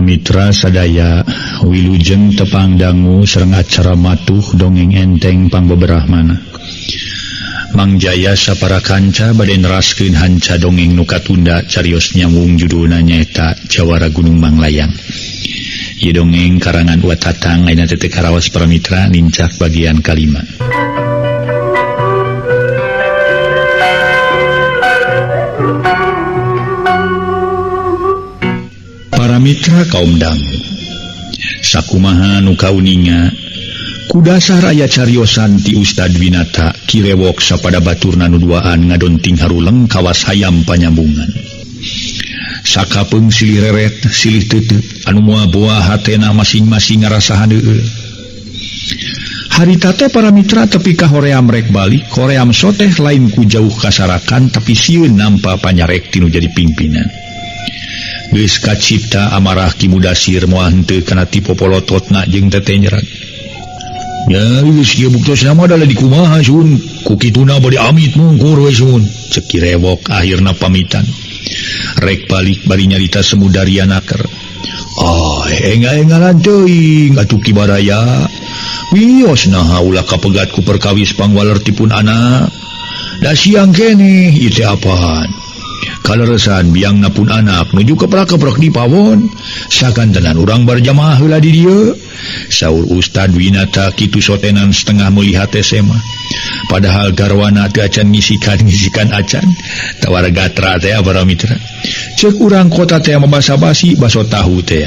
Para mitra sadaya wilujeng tepang dangu sareng acara matuh dongeng enteng pangbeberahmana. Mang Jaya sapara kanca bade neraskeun hanca dongeng nu katunda carios nyambung judulna nyaeta Jawara Gunung Manglayang. Ieu dongeng karangan Wa Tatang ayeuna teh karaos para mitra nincak bagian kalima. Para mitra kaum dangu, sakumaha nu kauninga kudasar aya cariosan ti Ustad Winata kirewok sapada baturna nu duaan ngadonting haruleng kawas hayam panyambungan. Sakapeung silih reret silih teuteut anu moal boa hatena masing-masing ngarasa handeueul. Harita teh para mitra tepi ka hoream rek balik, hoream soteh lain ku jauh kasarakan tapi sieun nampa panyarek tinu jadi pimpinan. Geus kacipta amarah Ki Mudasir moal henteu kana ti popolototna jeung tetenyeran. Ya geus ieu buktosna mah da di kumaha sun, ku kituna bade amit mungkur we sun. Ceuk Ki Rewok akhirna pamitan. Rek balik bari nyarita semu daria naker. Ah, enga-engalan teuing atuh Ki Baraya. Wios naha ulah kapegat ku perkawis pangwaler tipun anak. Da siang keneh ieu teh apaan? Kaleresan biangna pun anak nuju keprak-keprok di pawon. Sakantenan urang berjamaah heula di dieu. Saur Ustad Winata kitu sotenan setengah melihat SMA. Padahal garwana teu acan ngisikan-ngisikan acan. Tawar gatra teh para mitra. Ceuk urang kota teh mabasa-basi baso tahu teh.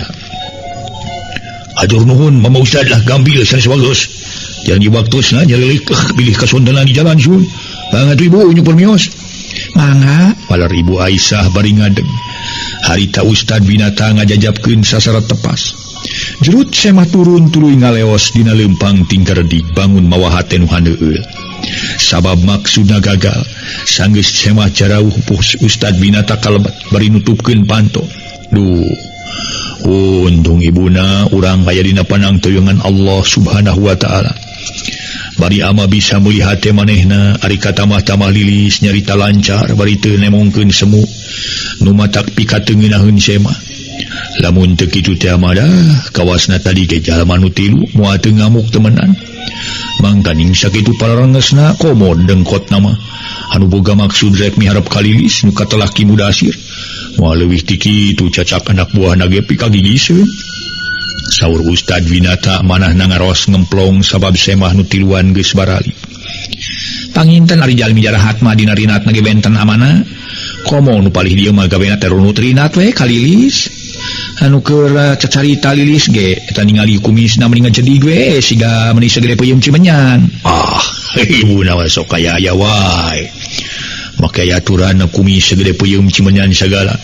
Hatur nuhun Mama Ustad lah gambil sanes bagus. Jangan di waktosna nyelilik bilih kasontenan di jalan sun. Bangat ibu nyumpur mios. Mangga palar Ibu Aisyah bari ngadeg. Harita Ustad Winata ngajajabkeun sasara tepas. Jerut semah turun tuluy ngaleos dina leumpang tingkerdik bangun mawa hate nu handeueul. Sabab maksudna gagal, sanggeus semah jarauh pus Ustad Winata kalebet bari nutupkeun panto. Duh, untung ibuna urang aya dina panangtoyongan Allah Subhanahu wa taala. Bari ama bisa melihat manehna ari katamah-tamah lilis nyarita lancar bari teu nemongkeun semu nu matak pikateungenaheun sema. Lamun teu kitu teh mah dah kawasna tadi ge jalma nu tilu moal teu ngamuk temenan. Mangkaning sakitu pararengesna komo dengkotna mah anu boga maksud rek miharep kalilis nu katelah Ki Mudasir moal leuwih ti kitu cacak anak buahna ge pikagigiseun. Saur Ustad Winata manahna ngaros ngemplong sabab semah nu tiluan geus barali. Panginten ari jalmi jarahat mah dina rinatna ge benten amana. Komo nu palih dieu mah gawena teh runut rinat we kalilis. Anu keur cacarita lilis ge eta ningali kumisna meni ngajedig we siga meni sagede peuyeum Cimenyan. Ah, ibuna mah sok kaya aya wae. Make aturan kumis segede peuyeum Cimenyan sagala.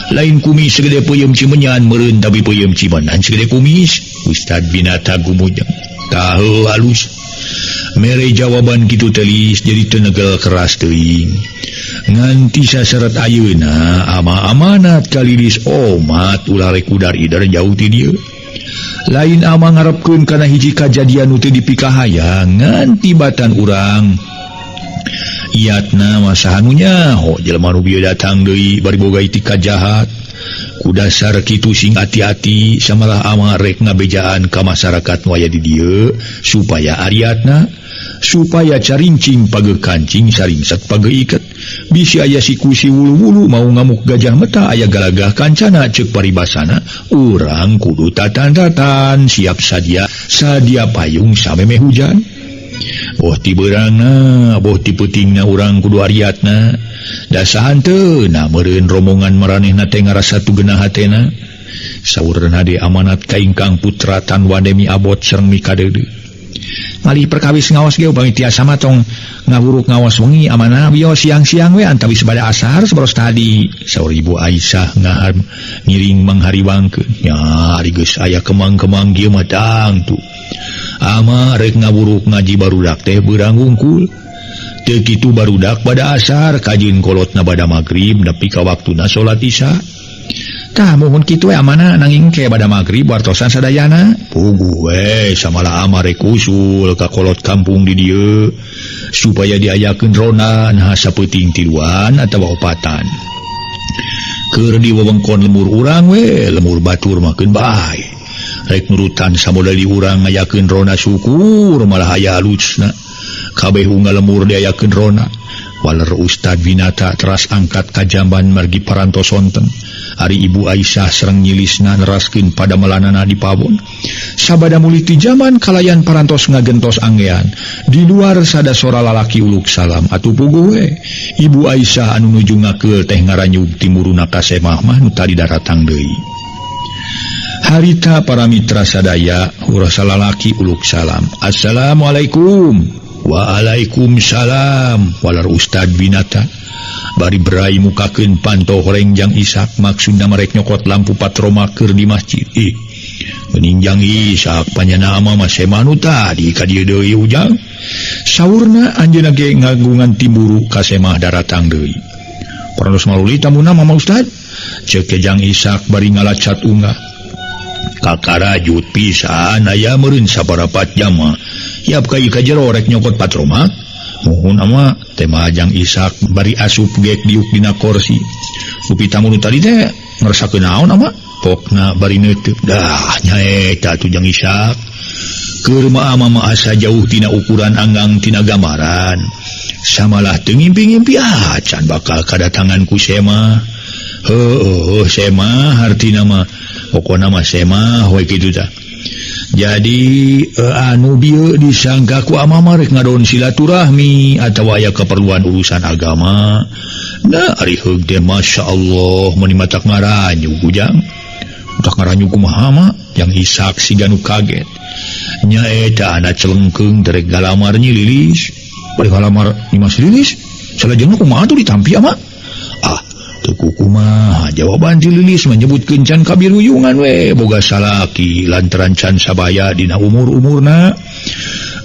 Lain kumis segede peuyeum Cimenyan meureun tapi peuyeum Cimenyan segede kumis. Ustad Winata gumujeng. Tahu halus. Mere jawaban kitu telis jadi teu negel keras teuing. Nganti saseret ayeuna ama amanat kalilis omat ulah rek udar-idar jauh ti dieu. Lain ama ngarepkeun kana hiji kajadian nu teu dipikahayang nganti batan urang. Iatna masa anu nyaho jelema nu bieu datang deui bari boga itikad jahat. Ku dasar kitu sing hati-hati samalah ama rek ngabejaan ka masyarakat nu aya di dieu supaya ariatna supaya carincing page kancing saringset page iket. Bisi aya siku si wulu-wulu mau ngamuk gajah meta aya galagah kancana ceuk paribasana urang kudu tatan-tatan siap sadia sadia payung samemeh hujan. Boh ti beurangna, boh ti peutingna urang kudu ariatna. Dasahan teu na meureun rombongan maranehna teh ngarasa tugenah hatena. Saurna de amanat ka ingkang putra Tan Wandemi abot sareng mikadeudeuh. Malih perkawis ngaos ge upami tiasa mah tong ngawuruk ngaos wengi amanah wios siang-siang we antawis bada asar sabaros tadi. Saur Ibu Aisyah ngahar ngiring manghariwangkeun. Nya ari geus aya kemang-kemang ieu mah tangtu. Ama rek ngawuruk ngaji barudak teh beurang wungkul. Teu kitu barudak pada asar kajin kolotna bada magrib nepi ka waktuna salat isya. Tah muhun kitu we amana nanging ke bada magrib wartosan sadayana. Puguh we samalah ama rek usul ka kolot kampung di dieu supaya diayakeun rona nah sapeuting tiluan atawa opatan. Keur di wewengkon lemur urang we, lemur batur mah keun bae. Rek nurutan samodali urang ngayakeun rona syukur malah aya alusna. Kabeh unggal lemur diayakeun rona. Waler Ustad Winata teras angkat ka jamban margi parantos sonten. Ari Ibu Aisyah sareng nyilisna neraskeun pada melanana di pawon. Sabada mulih ti jaman kalayan parantos ngagentos anggean. Di luar sada sora lalaki uluk salam atuh puguh we. Ibu Aisyah anu nuju ngakeul teh ngaranyug timuruna ka Semah mah nu tadi daratang deui. Harita para mitra sadaya hurasa lalaki uluk salam. Assalamualaikum. Waalaikumsalam. Walar Ustad Winata. Bari berai mukakeun panto horeng Jang Ishak maksudna marek nyokot lampu patroma keur di masjid. Ih, geuning Jang Ishak panjana ama mah Semah nu tadi ka dieu deui ujang. Saurna anjeunna ge ngagungan timburu ka Semah daratang deui. Parantos maluli tamuna Mama Ustad. Ceuk Jang Ishak bari ngalacat unggah. Kakarajut pisan aya meureun saparapat jam mah. Yap ka ieu ka jero rek nyokot patroma. Muhun ama tema Jang Ishak bari asup gek diuk dina korsi. Upi tamu nu tadi teh ngerasakeun naon ama? Pokna bari neuteuk. Dah nyaeta atuh Jang Ishak. Keur mah ama mah asa jauh tina ukuran anggang tina gambaran. Samalah teu ngimpi-ngimpi acan bakal kadatangan ku Semah. Heueuh Semah hartina mah pokona mah Semah we kitu tah. Jadi anu bieu disangka ku ama mah rek ngadon silaturahmi atawa aya keperluan urusan agama. Nah ari heug teh masyaallah meuni matak ngaranyu ujang. Matak ngaranyu kumaha mah? Jang Ishak siga nu kaget. Nyaeta anak celengkeung terek galamar Nyi Lilis. Bari galamar Nyi Mas Lilis. Salajengna kumaha tuh ditampi ama? Ah, teu kumaha jawaban si Lilis menyebutkeun can kabiruyungan we boga salaki lantaran can sabaya dina umur-umurna.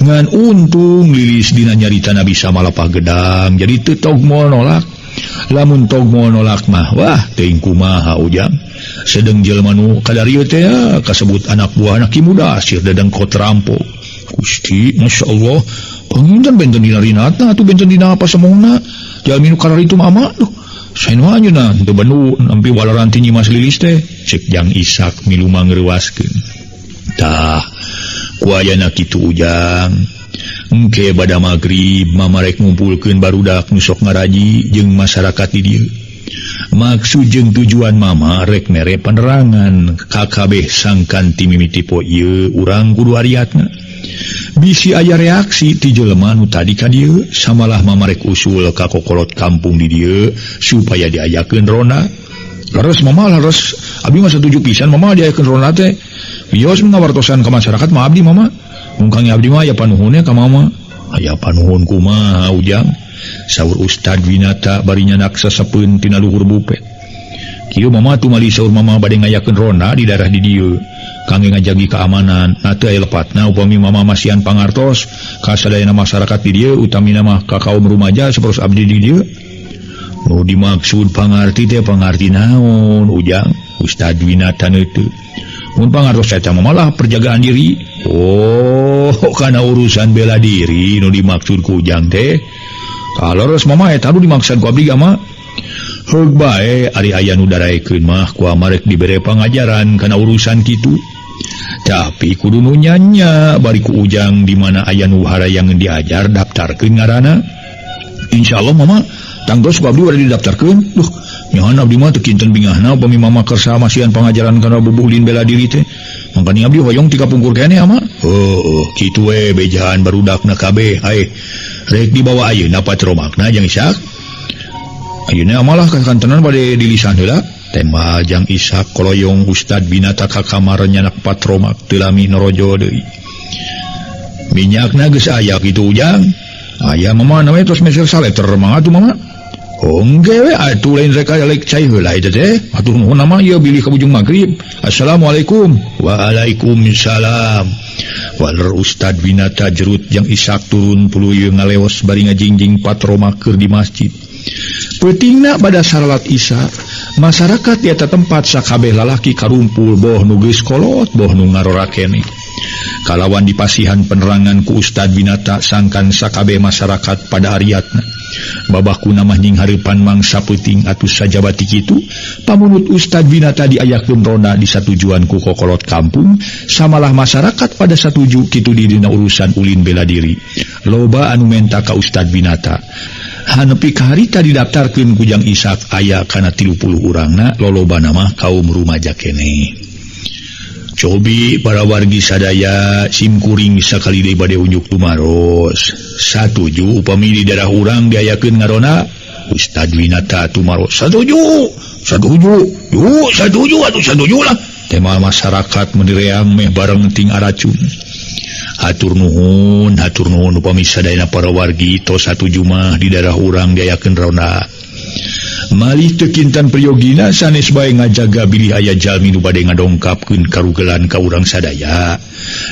Ngan untung Lilis dina nyaritana bisa malapah gedang jadi teu tog moal nolak. Lamun tog moal nolak mah wah teuing kumaha ujang. Sedeng jelema nu kadarieu teh kasebut anak buah anak Ki Mudasir dedengkot rampok. Gusti masyaallah panginten benten dina rinatna atuh benten dina apa semongna. Jalmi nu kararitu mah ama duh. Sain mah anjeunna teu bendu nampi walaran ti Nyi Mas Lilis teh ceuk Jang Ishak milu mangreuwaskeun. Tah ku ayana kitu ujang. Engke bada magrib mamarek ngumpulkeun barudak nu sok ngaraji jeung masyarakat di dieu. Maksud jeung tujuan mama rek mere penerangan ka kabeh sangkan ti mimiti poe ieu urang kudu ariatna. Bisi aya reaksi ti jelema nu tadi ka dieu samalah mamarek usul ka kokolot kampung di dieu supaya diayakeun rona. Leres mama leres abdi mah satuju pisan mama diayakeun rona teh. Wios ngawartosan ka masyarakat mah abdi mama. Mun kang abdi mah aya panuhunnya ka mama. Aya panuhun kumaha ujang? Saur Ustad Winata bari nyanak sesepeun tina luhur bupet. Kieu mama tumali saur mama bade ngayakeun ronda di daerah di dieu. Kangge ngajagi keamanan. Nah teu aya lepatna upami mama masihan pangartos ka sadayana masyarakat di dieu utamina mah ka kaum rumaja sapertos abdi di dieu. Nu dimaksud pangarti teh pangarti naon ujang? Ustad Winata neuteuk. Mun pangartos eta mah malah perjagaan diri. Oh, kana urusan bela diri nu dimaksud ku ujang teh. Kaleres mama eta nu dimaksud ku abdi mah. Heug bae ari aya nu daraekeun mah ku amarek dibere pangajaran kana urusan kitu. Tapi kudu nu nyanya bari ku ujang di mana aya nu harayangeun diajar daftarkeun ngaranna. Insyaallah mama tangtos ku abdi bade didaftarkeun. Duh, nyahan abdi mah teu kinten bingahna upami mama kersa masihan pangajaran kana bubuhlin bela diri teh. Mangkani abdi hoyong ti kapungkur keneh ama. Heueuh, kitu we bejaan barudakna kabeh. Ae, rek dibawa ayeuna patromakna Jang Ishak. Ayeuna malah kakantenan bade dilisan heula. Tema Jang Ishak koloyong Ustad Winata ka kamar nyanak patromak teu lami norojo deui. Minyakna geus aya kitu ujang. Aya mama namanya terus meser saleter mah atuh mama. Engke we atuh lain rek aya lek cai heula eta teh. Atur nuhun mah ieu bilih ka bujung magrib. Assalamualaikum. Waalaikumsalam. Waler Ustad Winata jerut Jang Ishak turun tuluy ngaleos bari ngajingjing patromak keur di masjid. Peutingna pada salat Isya, masyarakat di eta tempat sakabeh lalaki karumpul boh nu geus kolot boh nu ngarorakene. Kalawan dipasihan penerangan ku Ustad Winata sangkan sakabeh masyarakat pada ariatna. Babakuna mah nying hareupan mangsa peuting atuh sajabati kitu pamunut Ustad Winata diayakeun ronda di satujuan ku kokolot kampung samalah masyarakat pada satuju kitu di dina urusan ulin bela diri. Loba anu menta ka Ustad Winata. Hanepi ka harita didaftarkeun ku Jang Isak aya kana 30 urangna lolobana mah kaum rumaja keneh. Cobi para wargi sadaya simkuring sakali deui bade unjuk tumaros. Satuju upami di daerah urang diayakeun ngarona Ustad Winata tumaros. Satuju, satuju, yu satuju atuh satuju lah. Tema masyarakat menireang meh bareng ting aracun. Hatur nuhun upami sadayana para wargi tos satuju mah di daerah urang diayakeun rona. Malih teu kintan priyogina sanes bae ngajaga bilih aya jalmi nu bade ngadongkapkeun karugelan ka urang sadaya.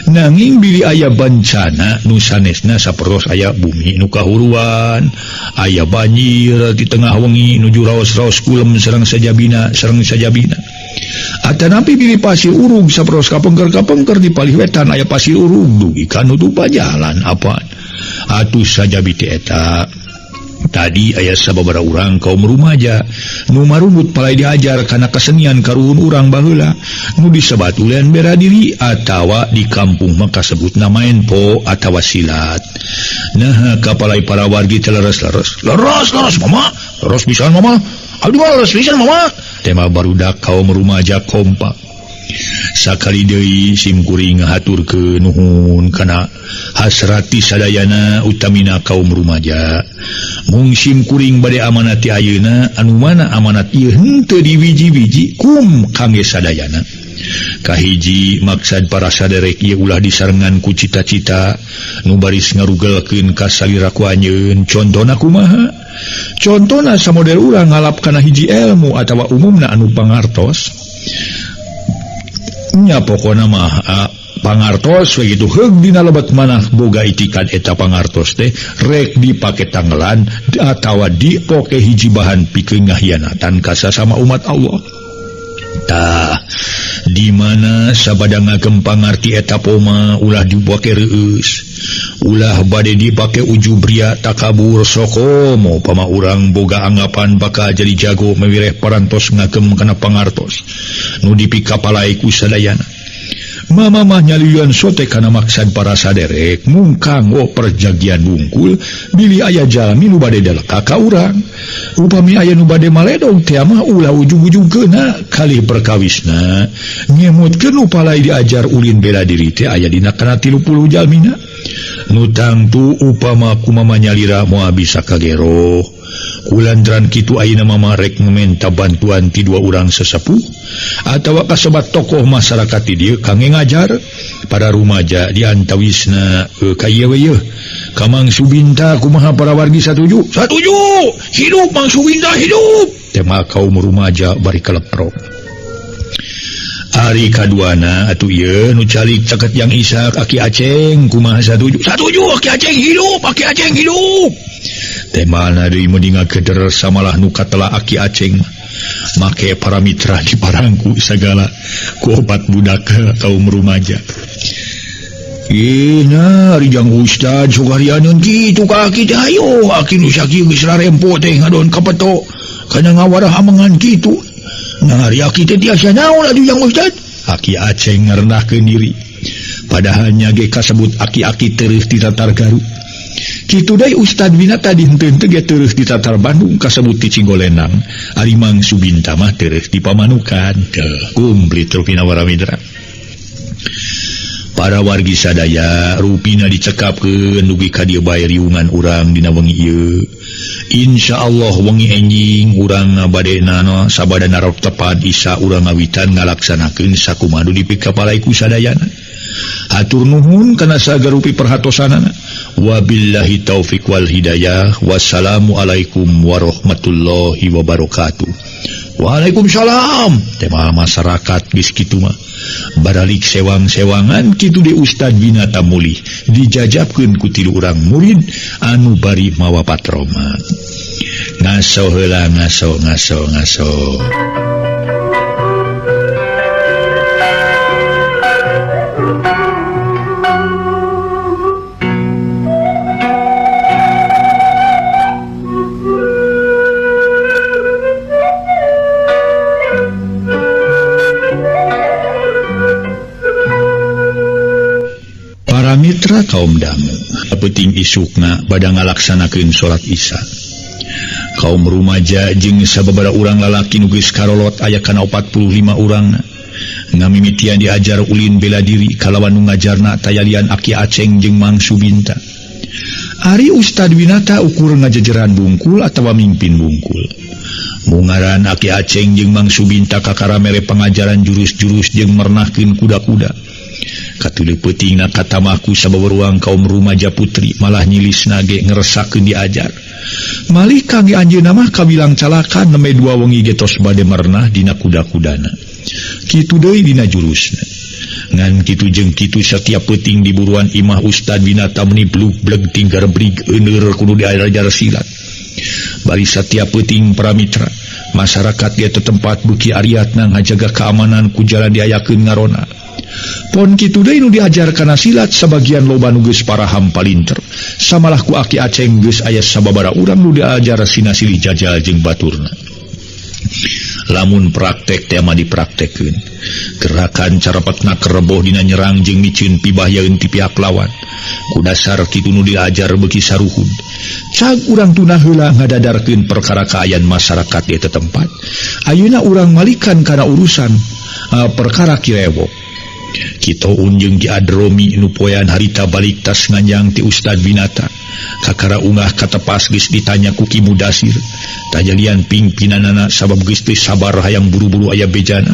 Nanging bilih aya bencana nu sanesna sapertos aya bumi nu kahuruan, aya banjir di tengah wengi nuju raos-raos kulem sareng sajabina sareng sajabina. Atanapi bilih pasir urug sapertos kapengker-kapengker di palih wetan aya pasir urug dugi ka nutup jalan apaan. Atuh sajabi teh eta. Tadi aya sababaraha urang kaum rumaja nu marunut palai diajar kana kesenian karuhun urang baheula nu disebat ulean bela diri atawa di kampung mah kasebutna maen po atawa silat. Nah kapalai para wargi teh leres-leres. Leres-leres mama, leres pisan mama. Aduh leres pisan mama. Tema barudak kaum rumaja kompak. Sakali deui simkuring ngahaturkeun nuhun kana hasrati sadayana utamina kaum rumaja. Mung simkuring bade amanat ti ayeuna anu mana amanat ieu henteu diwiji-wiji kum kangge sadayana. Kahiji maksad para saderek ieu ulah disarengan ku cita-cita nu baris ngarugelkeun ka salira ku anjeun. Contona kumaha? Contona samodel urang ngalap kana hiji ilmu atawa umumna anu pangartos. Nya pokona mah pangartos we kitu heug dina lebet manah boga itikad eta pangartos teh rek dipake tanggelan atawa dipoke hiji bahan pikeun ngahianatan ka sasama umat Allah. Tah di mana sabada ngagem pangarti eta poma ulah dipake reueus, ulah bade dipake ujubria takabur sokomo pama urang boga anggapan bakal jadi jago mewireh parantos ngagem kana pangartos nu dipikapalai ku sadayana. Mama mah nyaliuan sote kana maksad para saderek mung kanggo perjagian bungkul bilih aya jalmi nu bade daleka ka urang. Upami aya nu bade maledog teh mah ulah ujug-ujug keuna kalih perkawisna nyemutkeun nu palai diajar ulin bela diri teh aya dina kana 30 jalmina. Nu tangtu upama kumama nyalira moal bisa kagero. Kulantaran kitu ayeuna mama rek menta bantuan ti dua urang sesepuh atawa kasobat tokoh masyarakat di dieu kangge ngajar para rumaja di antawisna ka ieu we yeuh. Ka Mang Subinta kumaha para wargi satuju? Satuju! Hidup Mang Subinta hidup! Tema kaum rumaja bari kaleprok. Ari kaduana atuh ieu nu calik caket Yang Isak Aki Aceng kumaha satuju? Satuju Aki Aceng hidup! Aki Aceng hidup! Temana deui mendinga keder samalah nu katela Aki Aceng make para mitra di parangku sagala ku opat budak kaum rumaja. Ih nah ari Jang Ustad sugarianeun kitu ka aki teh hayo aki nu sakieu geus rarempo teh ngadon kapeto kana ngawarah amengan kitu. Nah ari aki teh tiasa naon atuh Jang Ustad? Aki Aceng ngarendahkeun diri. Padahal nya ge kasebut aki-aki tereuh di Tatar Garut. Kitu deui Ustad Winata dinten teh ge tereuh di Tatar Bandung kasebut ti Cinggolenang. Ari Mang Subinta mah tereuh di Pamanukan. Teu kumplit rupina waramidra. Para wargi sadaya rupina dicekapkeun dugi ka dieu bae riungan urang dina wengi ieu. Insyaallah wengi enjing urang bade nano sabada narok tepat isa urang ngawitan ngalaksanakeun sakumaha nu dipikapalai ku sadayana. Hatur nuhun kana sagarupi perhatosanana. Wabillahi taufik wal hidayah. Wassalamualaikum warahmatullahi wabarakatuh. Waalaikumsalam. Tema masyarakat geus kitu mah. Baralik sewang-sewangan kitu de Ustad Winata mulih dijajabkeun ku tilu urang murid anu bari mawa patroma. Ngaso heula ngaso ngaso ngaso. Mitra kaum dangu peuting isukna bada ngalaksanakeun salat Isya. Kaum rumaja jeung sababaraha urang lalaki nu geus karolot aya kana 45 urangna. Ngamimitian diajar ulin bela diri kalawan nu ngajarna tayalian Aki Aceng jeung Mang Subinta. Ari Ustad Winata ukur ngajejeran bungkul atawa mimpin bungkul. Mungaran Aki Aceng jeung Mang Subinta kakara mere pangajaran jurus-jurus jeung mernahkeun kuda-kuda. Katuleuh peutingna katamaku sababaruang kaum rumaja putri malah nyilisna ge ngeresakeun diajar. Malih kangge anjeunna mah kawilang calaka nembe dua wengi ge tos bade merenah dina kuda-kudana. Kitu deui dina jurusna. Ngan kitu jeung kitu setiap peuting di buruan imah Ustad Winata meni blug-bleg tinggar brig euneur kudu diajar silat. Bari setiap peuting para mitra masyarakat di eta tempat beuki ariatna ngajaga keamanan ku jalan diayakeun ngarona. Pon kitu deui nu diajar kana silat sabagian loba nu geus paraham palinter. Samalah ku Aki Aceng geus aya sababaraha urang nu diajar sina silih jajal jeung baturna. Lamun praktek teh mah dipraktekkeun. Gerakan carapatna kereboh dina nyerang jeung miceun pibahayaeun ti pihak lawan. Ku dasar kitu nu diajar beuki saruhun. Cag urang tuna heula ngadadarkeun perkara kaayaan masyarakat di eta tempat. Ayeuna urang malikan kana urusan perkara Ki Rewok. Ki Toun jeung Ki Adromi nu poean harita balik tas nganjang ti Ustad Winata. Kakara ungah katepas geus ditanya ku Ki Mudasir. Tajalian pingpinanana sabab geus teu sabar hayang buru-buru aya bejana.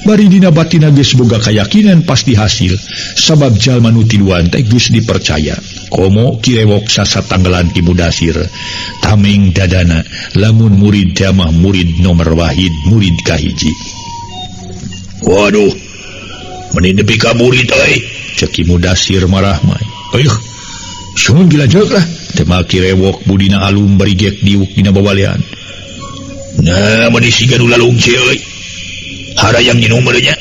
Bari dina batina geus boga kayakinan pasti hasil sabab jalma nu tiluan teh geus dipercaya. Komo Ki Rewok sasatanggelan Ki Mudasir. Tameng dadana lamun murid jamah murid nomor wahid murid kahiji. Waduh, meni nepi ka murid euy, cek Ki Mudasir marah mah. Ayuh, sun dilanjut lah. Tema Ki Rewok budina alum bari gek diuk dina babalean. Nah, meni siga nu lalungce euy. Harayang nginum meureun nya.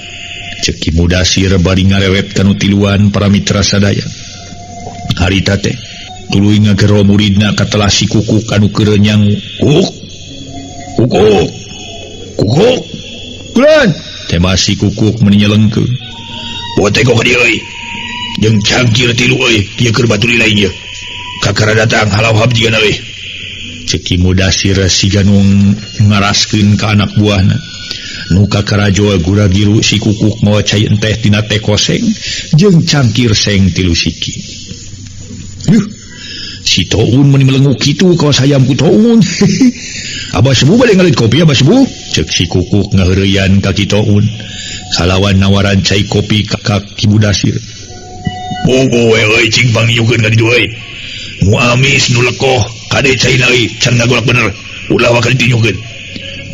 Cek Ki Mudasir bari ngarewet kanu tiluan para mitra sadaya. Harita teh tuluy ngagero muridna katelah si Kukuk anu keur nyangu. Kuk. Kukuk. Kukuk. Kulan. Tema si Kukuk meni nyelengkeun. Bote kok ka dieu euy. Jeung cangkir tilu euy, ieu keur batur lain ieu. Kakara datang halauhab jigana euy. Cek Ki Mudasir siga nu ngaraskeun ka anak buahna. Nu kakara joa guragiru si Kukuk mawa cai enteh tina teko seng jeung cangkir seng tilu siki. Yuh, si Toun meni melenguk kitu kawas hayam ku Toun. Abah sebu bade ngalit kopi abah sebu. Cek si Kukuk ngaheureyan ka Ki Toun. Kalawan nawaran cai kopi ka Ki Mudasir. Bogo we euy cing pangyukeun ka ditu euy. Nu amis nu lekoh kade caina euy can ngagolak bener. Ulah wakal ditinyukeun.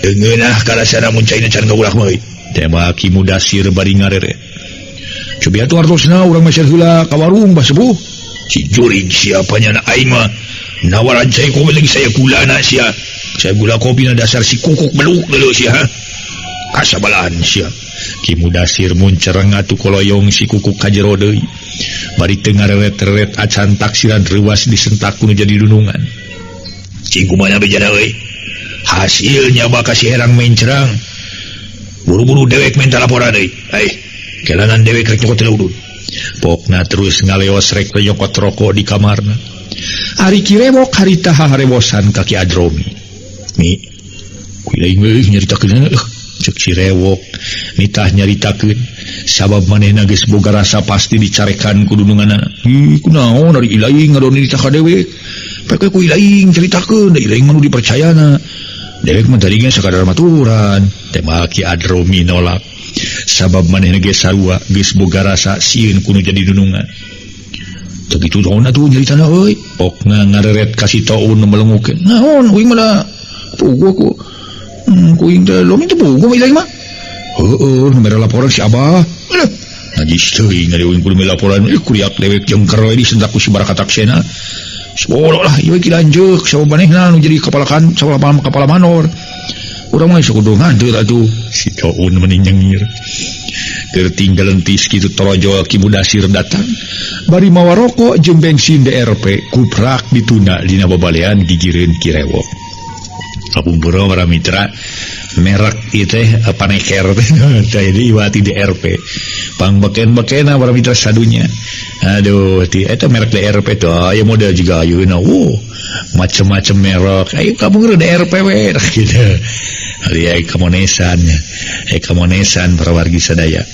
Deungeunah karasana mun caina can ngagolak mah euy. Tema Ki Mudasir bari ngareret. Cobi atuh hartosna urang meser heula ka warung bah sepuh. Si jurig siapanya na aing mah nawaran cai kopi lagi saya gula na sia. Saya gula kopi na dasar si Kukuk beluk dulu sia. Kasabalan sia. Ki Mudasir muncereng atuh koloyong si Kukuk ka jero deui. Bari teu ngareret-reret acan taksiran reuas disentak kudu jadi dunungan. Cing kumaha bejana euy. Hasilnya bakal si herang mencerang. Buru-buru dewek minta laporan deui. Hei, kelanan dewek rek nyokot udud. Pokna terus ngaleos rek nyokot rokok di kamarna. Ari Ki Rewok harita harewosan ka Ki Adromi. Mi, kuilaing euy nyaritakeun euy. Cek si Rewok nitah nyaritakeun sabab manehna geus boga rasa pasti dicarekan ku dununganana. Ih, kunaon ari ilaing ngadon nitah ka dewek. Pek ku ilaing caritakeun, da ilaing mah nu dipercayana. Dewek mah tadi ge sakadar maturan. Tema Ki Adromi nolak. Sabab manehna ge sarua geus boga rasa sieun kudu jadi dunungan. Teu kitu naon atuh nyaritana euy. Pokna ngareret ka si Toun nu melengukeun. Naon uing mah da puguh ku. Kuing teh lomi teh puguh mah ilaing mah. Heueuh, nu mere laporan si Abah. Aduh, najis teuing ari uing kudu mere laporan. Ih, kuriak dewek jengker we disentak ku si Barakatak Sena. Sepolo lah, ieu ki lanjeuk sabab manehna nu jadi kepala kan, sabab kepala manor. Urang mah sok kudu nganteu atuh. Si Toun meni nyengir. Keur tinggal lentis kitu torojol Ki Mudasir datang. Bari mawa rokok jeung bensin DRP kuprak dituna dina babalean gigireun Ki Rewok. Kapungkur para mitra Merek ieu teh paneker teh jadi iwati DRP. Pangbeken-bekena para mitra sadunya. Aduh, ti eta merek DRP tuh aya model juga ayeuna. Macem-macem merek. Ayo kamu DRP we gitu. Ari aya kamonesan. Aya kamonesan para wargi sadaya.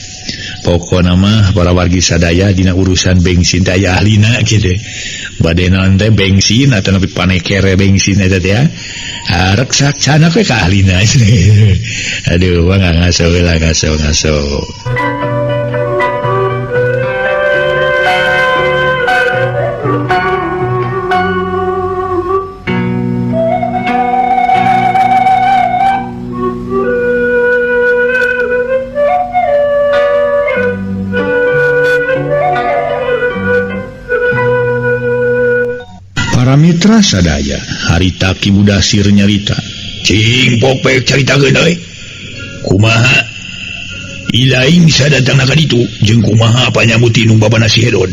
Pokona mah para wargi sadaya dina urusan bensin teh aya ahlina kitu. Bade naon teh bensin atau nepi panekere bensin eta teh ya. Reksak canak we ka ahlina. Aduh, wah ngaso heula ngaso ngaso. Para mitra sadaya harita Ki Mudasir nyarita cing popek caritakeun euy kumaha ilaing sadatangna ka ditu jeung kumaha panyamuti nu babana si Hedon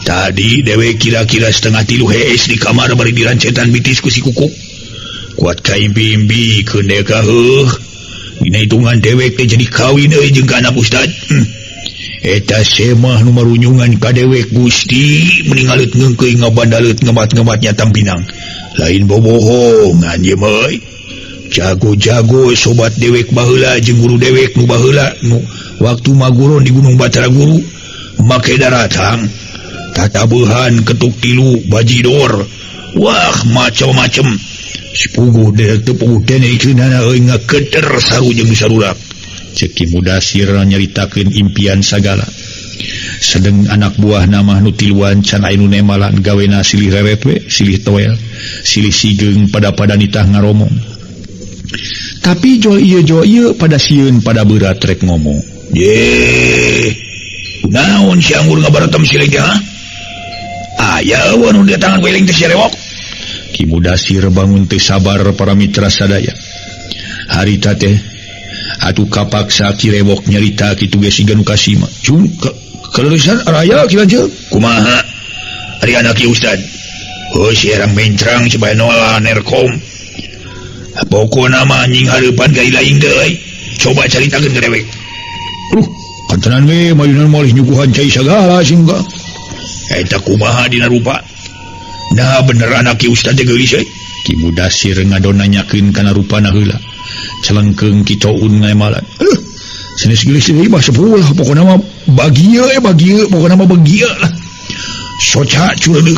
tadi dewek kira-kira 2:30 hees di kamar bari dirancetan bitis ku si kukuk kuat ka impi-impi keun ka heuh dina hitungan dewek teh jadi kawin euy jeung ka anak ustad. Eta semah nu marunyungan ka dewek Gusti meningalet ngeungkeuy ngabandalet ngemat-ngematnya tampinang lain bobohongan ieu mah euy jago-jago sobat dewek baheula jeung guru dewek nu baheula nu waktu maguron di Gunung Batara Guru make daratang tatabuhan ketuk tilu bajidor wah macem-macem sepuguh dewek teu puguh dene ikeunana euy ngaketer saru jeung sarurak. Cek Ki Mudasir nyaritakeun impian sagala. Sedeng anak buah nama nu tiluan can aya nu nemalan gawena silih reret we, silih toel, silih sigeung pada-pada nitah ngaromong. Tapi jol ieu pada sieun pada beurat rek ngomong. Ye. Naon si anggur ngabaratem silih teh ha? Aya eueuh nu datangan weling teh si rewok. Ki Mudasir bangun teu sabar para mitra sadaya. Harita teh atuh kapaksa Ki Rewok nyarita kitu ge siga nu kasima. Cung kaleuresan araya ki lanceuk. Kumaha? Ari anak ki ustad. Heuh si erang mencrang supaya nola nerkom. Pokona mah anjing hareupan ka ilaing deui. Coba caritakeun ka dewek. Aduh, kantenan we mayunan molih nyuguhan cai sagala sing ka. Eta kumaha dina rupa? Nah bener anak ki ustad teh geulis euy. Ki Mudasir ngadon nanyakeun kana rupana heula. Celengkeung Ki Coun ngemalan. Aduh, sanes geulis deui mah sepuh lah pokona mah bagia pokona mah bagia lah. Soca cureudeuh.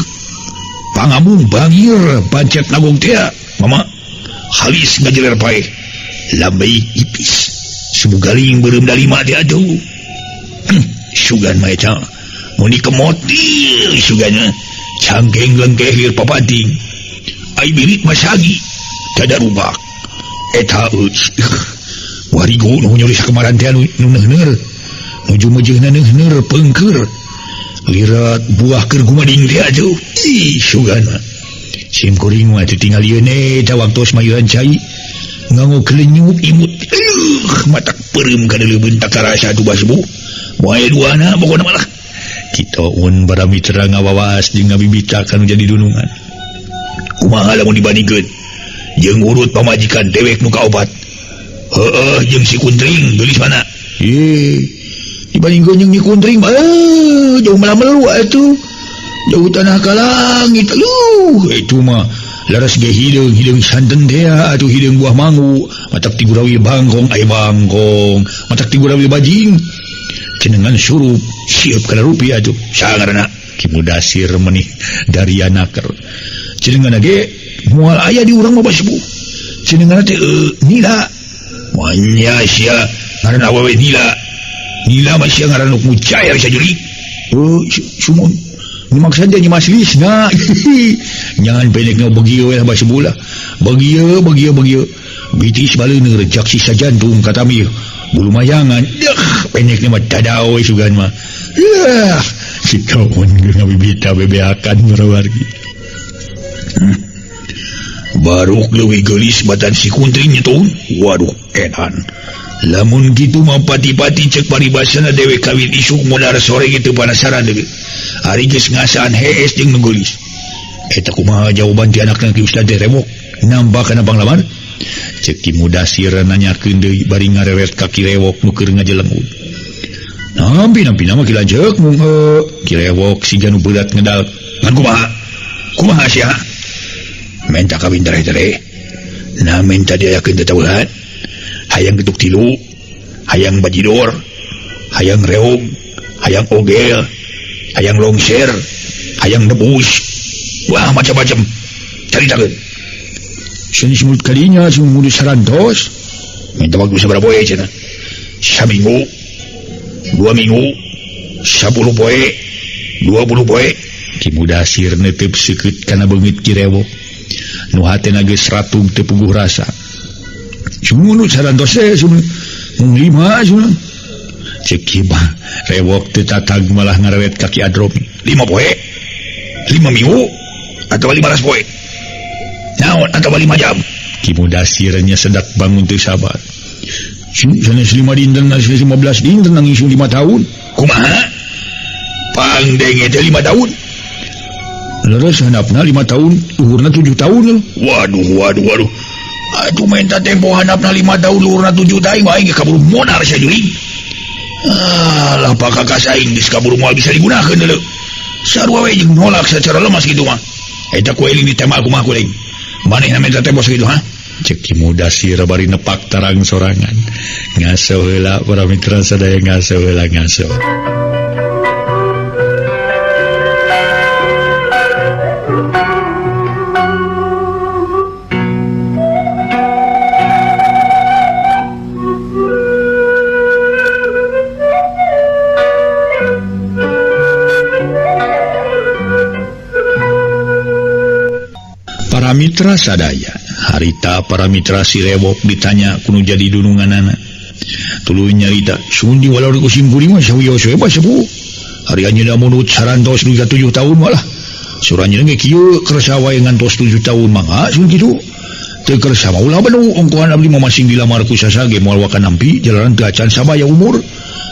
Pangamung bangir pancet nagong teh. Mama halis ngajeler paeh. Lambei ipis. Sumugaling beureum dalima teh atuh. Sugan mah eta. Mun dikemotil suganna. Cangkeng lengkeh lir papating. Ai birit mah sagi. Tada rubak. Eta warigo nu nyuri sakemaran teh nu neuhneur nuju meujeuhna neuhneur peungkeur lirat buah keur gumading teh atuh ih sugan mah sim kuring mah teu tinggal ieu eta waktos mayuhan cai nganggo kelenyup imut matak peureum ka deuleubeun tak karasa atuh basbu moal duana pokona malah kitu un para mitra ngawawas jeung ngabibita kanu jadi dunungan kumaha lamun dibandingkeun jeung urut pamajikan dewek nu kaopat. Heueuh jeung si Kuntring geulis mana? Ih, dibandingkeun jeung si Kuntring mah jauh malah-melu atuh. Jauh tanah ka langit. Aduh, itu mah laras ge hideung, hideung santen teh atuh hideung buah mangu, matak tigurawi bangkong aya bangkong, matak tigurawi bajing. Cenengan surup siap kana rupi atuh. Sangarana Ki Mudasir menih dariana ker. Cenengan ge moal aya di urang mah basbu. Cenengan teh nila. Moalnya sia ngaran awewe nila. Nila mah sia ngaran nu mucair sajuri. Sumon. Nimaksan teh nyimas lisna. Nyangan pendek nu begieu we lah basbu lah. Begieu begieu begieu. Bitis baleuneur jak sisa jantung katami. Bulu mayangan. Deuh, pendek mah dadao we sugan mah. Yah, si kawan ngabibita bebeakan marawargi. Baruk leuwih geulis batan si Kuntring nya tuh. Waduh, edan. Lamun kitu mah pati-pati cek paribasana dewek kawin isuk modar sore gitu panasaran deui. Ari geus ngasaan hees jeung nu geulis. Eta kumaha jawaban ti anakna ki Ustad teh Rewok? Nampa kana panglamar? Cek Ki Mudasir nanyakeun deui bari ngarewet ka Ki Rewok nu keur ngajelengud. Nampi-nampi nama Ki Lanceuk mung Ki Rewok siga nu beurat ngedal. Ngan kumaha? Kumaha sia? Menta kawin tere-tere. Nah menta diayakeun tetauhan. Hayang getuk tilu, hayang bajidor, hayang reog, hayang ogel, hayang longser, hayang nebus. Wah macam-macam. Caritakeun. Sanes mulut kalinya sung mulut sarantos. Minta waktu sabaraha poe cenah? Saminggu, 2 minggu, 10 poe, 20 poe. Ki Mudasir neuteup seukeut kana beungit Ki Rewok. Nu hatena geus ratung teu puguh rasa. Sumulut sarantos teh mung 5 cenah. Cek Ki Rewok teu tatag malah ngarewet ka Ki Adromi. 5 poe, 5 minggu, atau 15 poe. Naon atau 5 jam. Ki Mudasirnya sedak bangun teu sabar. Sanes 5 dinten, sanes 15 dinten nangis 5 tahun. Kumaha? Pangdenge teh 5 tahun. Leres handapna 5 tahun, luhurna 7 tahun. Waduh, waduh, waduh. Aduh menta tempo handapna 5 tahun, luhurna 7 tahun, aing ge kaburu modar sia juring. Ah, lah pakakas aing geus kaburu moal bisa digunakeun deuleu. Sarua we jeung nolak secara lemas kitu mah. Eta ku eling ditembak kumaha ku eling. Manehna menta tempo sakitu ha? Cek Ki Mudasir bari nepak tarang sorangan. Ngaso heula para mitra sadaya ngaso heula ngaso. Para mitra sadaya, harita para mitra si Rewok ditanya kuno jadi dununganana. Tuluy nyarita, sundi walau ku simkuring mah sawios we sepuh. Ari anjeunna munut sarantos dugi ka 7 tahun malah. Surah anjeunna ge kieu kersa wae ngantos 7 tahun mangga sun kitu. Teu kersa mah ulah benu ongkohan abdi mah masing dilamar ku sasage moal wakan nampi jalanan teu acan sabaya umur.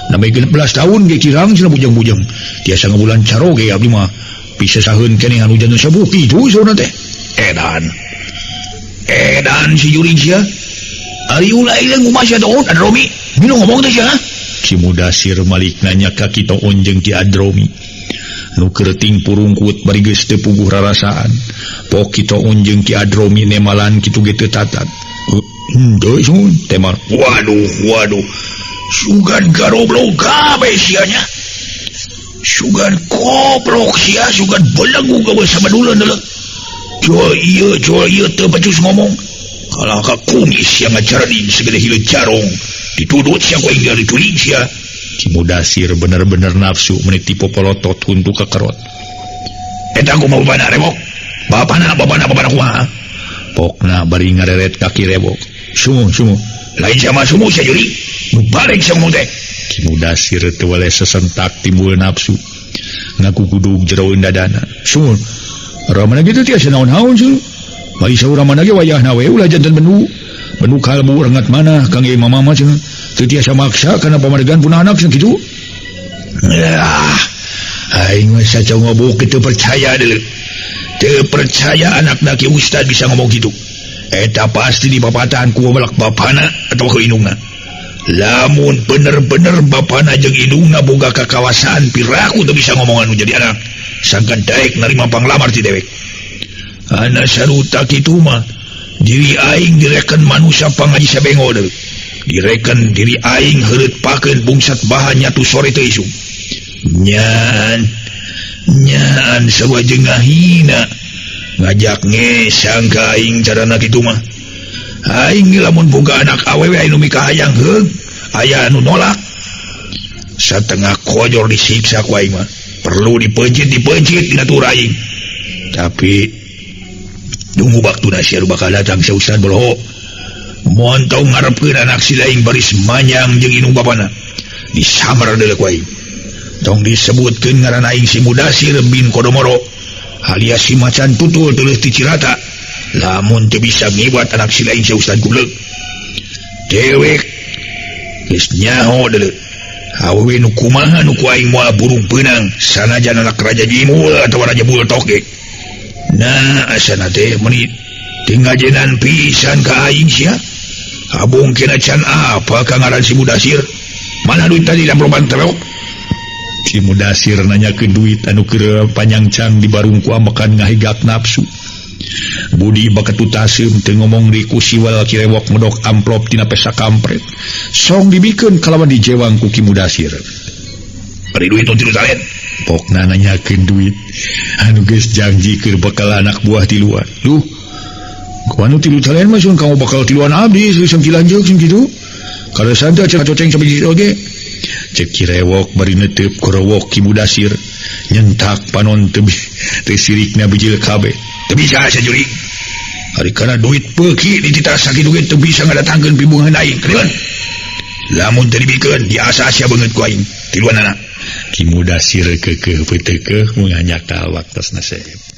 Namai 16 tahun ge kirang cenah bujang-bujang. Tiasa ngabulan caroge abdi mah bisa saheun keneh anu janten sepuh kitu saurna teh. Edan. Edan si juring sia. Ari ulah ilang kumaha sia Toon Adromi? Minum ngomong teh sia. Ki Mudasir malik nanya ka Ki Toon jeung Ki Adromi. Nu kerting purungkut bari geus teu puguh rarasaan. Pok Ki Toon jeung Ki Adromi nemalan kitu ge teu tatat. Henteu sun temal. Waduh, waduh. Sugan garoblok kabeh sia nya. Sugan koplok sia, sugan belegu gawe sabaduleun deuleu. Jual ieu teu becus ngomong. Kalah ka kumis yang ngajaradin segede hileut jarong. Ditudut sia ku aing dituling sia. Ki Mudasir bener-bener nafsu meuni tipopolotot huntu kakerot. Eta kumaha bapana Rewok? Bapana bapana kumaha? Pokna bari ngareret ka Ki Rewok. Sumuh sumuh. Lain sama sumuh sia juri. Nu balik sia ngomong teh. Ki Mudasir teu weleh sesentak timbul nafsu. Ngaku kudug jeroeun dadana. Sumuh. Ramana gitu tiasa naon-naon sih. Bari saur ramana ge wayahna we ulah janten bendu. Bendu kalbu rengat mana kangge mama mah cenah. Teu tiasa maksa kana pamadegan pun anak cenah kitu. Ah, aing mah saca ngobok teu percaya deuleu. Teu percaya anakna Ki Ustad bisa ngomong kitu. Eta pasti dipapatahan ku balak bapana atawa ku indungna. Lamun bener-bener bapana jeung indungna boga kakawasaan piraku teu bisa ngomongan nu jadi anak. Sangkan daek narima panglamar ti dewek. Ana saruta kitu mah diri aing direken manusia pangaji sabengo deui. Direken diri aing heureut pakeun bungsat bahan nyatu sore teu isuk. Nyan nyan sarua jeung ngahina. Ngajak ngesang ka aing carana kitu mah. Aing lamun boga anak awewe anu mikahayang heug, aya anu nolak. Satengah kojor disiksa ku aing mah. Perlu dipencit dina tur aing. Tapi nunggu waktuna sia nu bakal datang sia Ustad boloho. Montong ngarepkeun anak si laing baris manyang jeung indung bapana. Disamar deuleu ku aing. Tong disebutkeun ngaran aing si Mudasir bin Kodomoro alias si macan tutul teuleus ti Cirata. Lamun teu bisa ngiwat anak si laing sia Ustad goblok. Dewek geus nyaho deuleu. Awewe nu kumaha nu ku aing moal burung peunang sanajan anak raja Jimul atawa raja Bultok ge. Nah asana teh meuni Teu ngajenan pisan ka aing sia. Abung kena can apa ka ngaran si Mudasir. Mana duit tadi amplopan terok? Si Mudasir nanyakeun duit anu keur panyangcang di barung ku ambekan ngahigak nafsu. Budi baketu taseum teu ngomong di ku siwal Ki Rewok medok amplop tina pesa kampret. Song dibikeun kalawan dijewang ku Ki Mudasir. Bari duit tilu talen. Pokna nanyakeun duit anu geus janji keur bekal anak buah tiluan. Duh, ku anu tilu talen mah sun kamu bakal tiluan abdi sing lanjeuk sing kitu. Kaleresan teh coceng sabiji oge. Cek Ki Rewok bari neteup korowok Ki Mudasir nyentak panon teu teu sirikna bijil kabeh. Teu bisa sia jurig. Ari kana duit peuki dititah sakitu ge teu bisa ngadatangkeun pibungahan aing. Kadieukeun. Lamun teu dibikeun diasa sia beungeut ku aing. Tiluan anak. Ki Mudasir keukeuh peuteukeuh manganyakal waktosna seep.